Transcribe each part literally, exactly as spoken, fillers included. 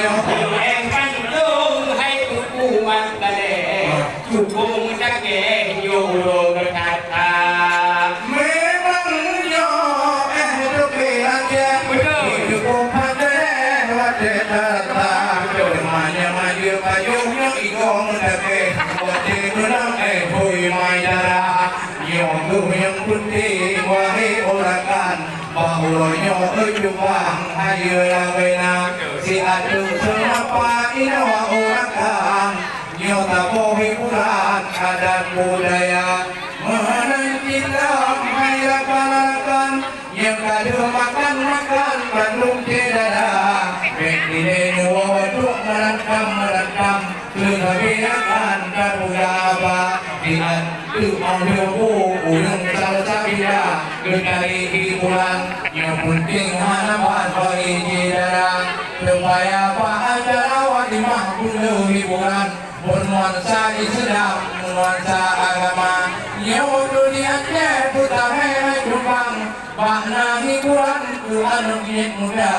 Nyoe eh kandong hai Teungku Wan Saleh, cukong cakeh nyoe uroe geuthata. Memang nyoe eh toke raja. Betul. Cukong pandai watèe tata. Betul. Manyang maju payong nyoe igong cakeh. Watèe geulam eh hôi mai dara. Nyoe keuh nyang peunteng wahé urakan. Bak uroe nyoe ujubang hayeue labena, siateueh seumapa inoe urakan. Nyoe saboh hiburan adat budaya, meunan cit lom hai rakan-rakan. Nyang ka lheueh makan-makan bandum syedara, bèk dilèe neuwoe duek meurangkam-meurangkam. Teutabila kan ka peugah haba, di ateueh ôn lheueh bu ureueng salsabila, geutarek hiburan, nyang peunteng hana ban bagi syedara. Supaya bak acara walimah buleuen hiburan, bernuansa Islam, nuansa agama. Nyoe dunia nyoe peutamèe hai cumbang. Makna hiburan keu aneuk miet muda,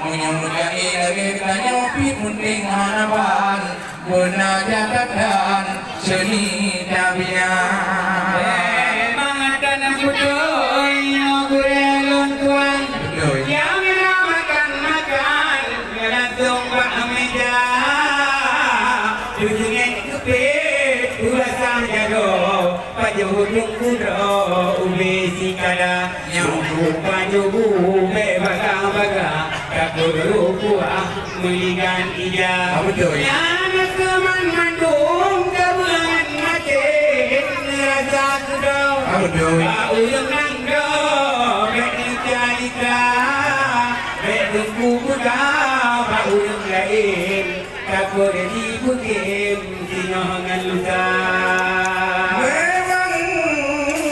meunyoe meugaéh lagèe tanyoe pih peunteng hana ban, beuna catatan seuni tabina. Memang ata na beutôi nyoe gurèe lôn tuan. Beutôi. Nyang na makan-makan, langsong bak meja. Tujuh ngen keupet, dua sang jaroe. Pajoh ujong kudroe ubé sikada, nyang rupa nyoe bubé baga-baga, takot rukuah meuligan ija. Ah, beutôi. Nyan keuman mandum kabeungan maté rasa keudroe. Ah, beutôi. Bak ureueng nanggroe bèk neucalitra, bèk teungku peugah bak ureueng laén. Takot jipeugém singoh ngon lusa. Memang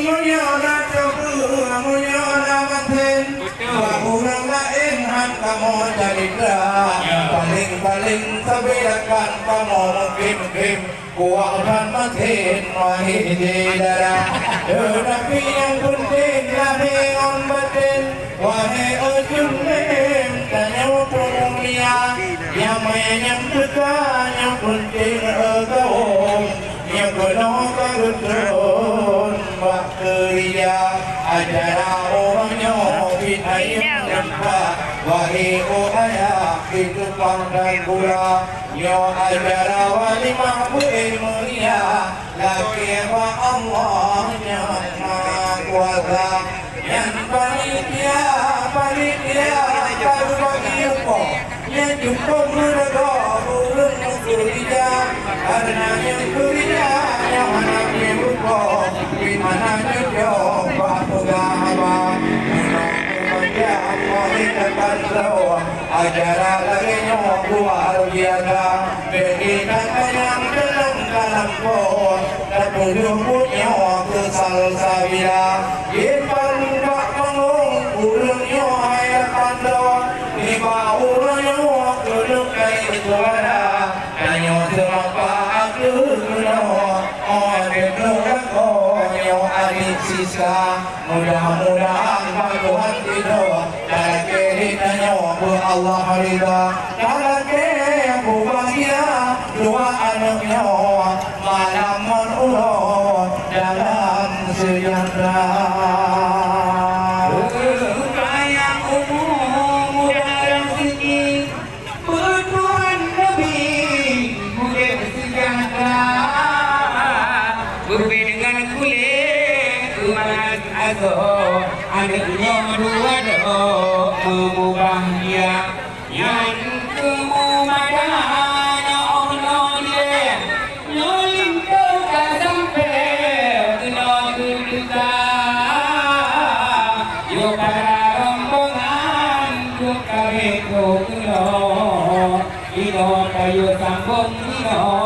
meunyoe na topeue, meunyoe na maté, beutôi, bak ureueng laén han kamoe calitra. Ya. Paléng-paléng sabe rakan kamoe mungkém-kém, kuah ban maté wahé syedara. Teutapi nyang peunteng lahé ngon batén. Wahé ujong lém tanyoe peumulia, nyang manyang teuka nyang peunteng gawong, nyang keunoe ka geutreun bak keurija. Acara uroe nyoe pih ayeueng nampak, wahé oh ayah pih teupang dan gula. Nyoe acara walimah beuéh meuria, lakée bak Allah nyang Maha Kuasa. Nyan panitia, panitia ka geubagi upah. Nyan cukôp meureugoe ureueng meukeurija, kareuna nyang keurija nyoe hana meurugoe, pih hana cocok bak peugah haba. Meunoe macam mari takan droe, acara lagée nyoe luar biasa. Bèk geutanyoe nyang keuneuk ka lampôh, tapeuleueh buet nyoe keu salsabila. Dipat bak panggong ureueng nyoe hai rakan droe, nibak ureueng nyoe keuneuk kayée suara. Tanyoe seumapa ateueh keunoe, oh, até keunoe lakoe nyoe aneuk Siska. Mudah-mudahan bak Tuhan ridha, talakée tanyoe beu Allah ridha, talakée bubahgia dua aneuk nyoe malam ngon uroe dalam sejahtera. Panjang umu, mudah rezeki, Peutuan Nabi udeb seujahtera, beubeda ngon kulét emas asoe, aneuk nyoe dua droe meumubahgia. Nyan keuh meumada nyoe 'oh noe dilée. Nyoe linto ka sampoe keunoe keu teuka. Yoh para rombongan, duek ka meutrok keunoe. Inoe tayue sambong inoe